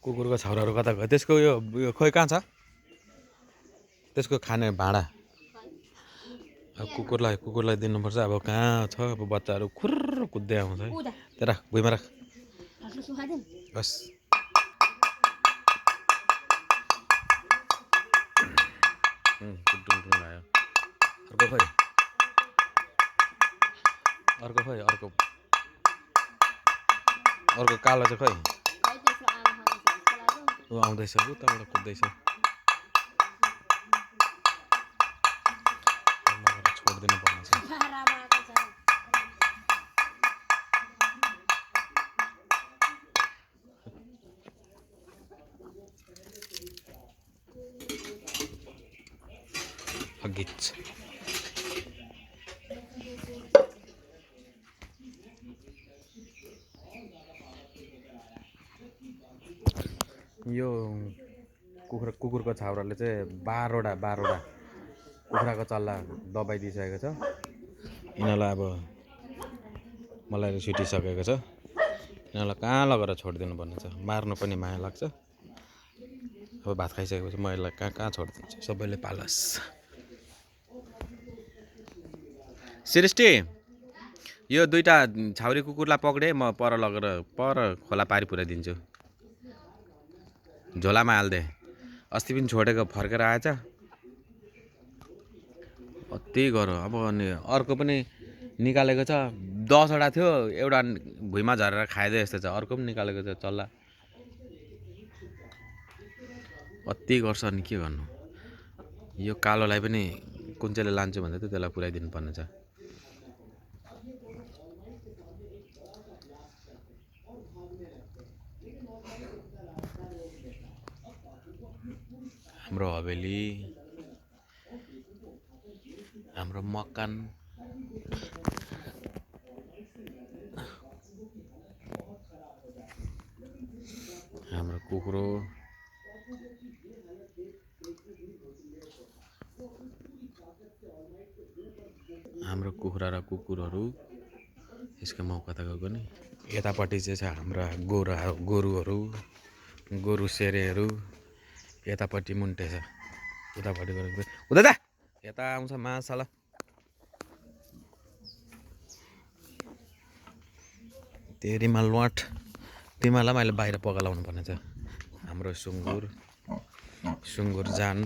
कुकुरको छाउराहरू कता गयो त्यसको यो खोइ कहाँ छ त्यसको खाने भाँडा अब कुकुरलाई दिनुपर्छ अब कहाँ छ अब बच्चाहरू खुर्र कुद्दै आउँछ है त्यहाँ राख भुइँमा राख बस टुङ लाग्यो अर्को कालो चाहिँ खै ऊ आउँदैछ उताबाट कुद्दैछ छोडिदिनु पर्ने छ अगिच यो कुकुरको छाउराले चाहिँ 12वटा कुखुराको चल्ला दबाई दिइसकेको छ यिनीहरूलाई अब मलाई छुटिसकेको छ यिनीहरूलाई कहाँ लगेर छोडिदिनु पर्ने छ मार्नु पनि माया लाग्छ अब भात खाइसकेपछि म यसलाई कहाँ छोडिदिन्छु सबैले पालस सृष्टि यो 2टा छाउरी कुकुरलाई पक्रे म पर खोला पारी पुऱ्याइदिन्छु झोलामा हाल्दे अस्ति पनि छोडेको फर्केर आएछ अति गरौँ अब अनि अर्को पनि निकालेको छ 10वटा थियो एउटा भुइँमा झरेर खाइदिए जस्तो छ अर्को पनि निकालेको छ चल्ला अति गर्छ अनि के गर्नु यो कालोलाई पनि कुन चाहिँले लान्छु भन्दै थियो त्यसलाई पुऱ्याइदिनु पर्ने छ हाम्रो हवेली हाम्रो मकान हाम्रो कुकुरो हाम्रो कुखुरा र कुकुरहरू यसको माउ कता गएको नि यतापट्टि चाहिँ छ हाम्रा गोरुहरू गोरु सेरेहरू यतापट्टि मुन्टे छ उतापट्टि गरेको उता यता आउँछ माछाला तेरीमा लट तिमीलाई मैले बाहिर पगालाउनु पर्ने छ हाम्रो सुँगुर जान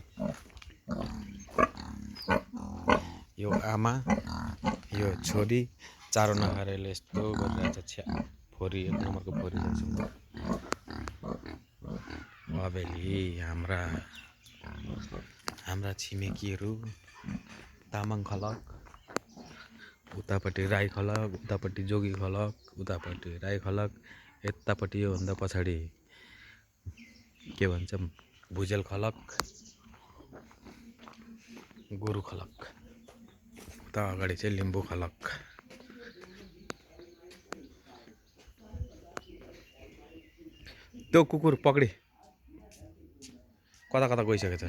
यो आमा यो छोरी चारो नखाएर यस्तो गरिरहेछ फोरी 1 नम्बरको फोरी हवेली हाम्रा छिमेकीहरू तामाङ खलक उतापट्टि राई खलक उतापट्टि जोगी खलक उतापट्टि राई खलक यतापट्टि योभन्दा पछाडि के भन्छ भुजेल खलक गोरु खलक उता अगाडि चाहिँ लिम्बू खलक त्यो कुकुर पक्री कता गइसकेछ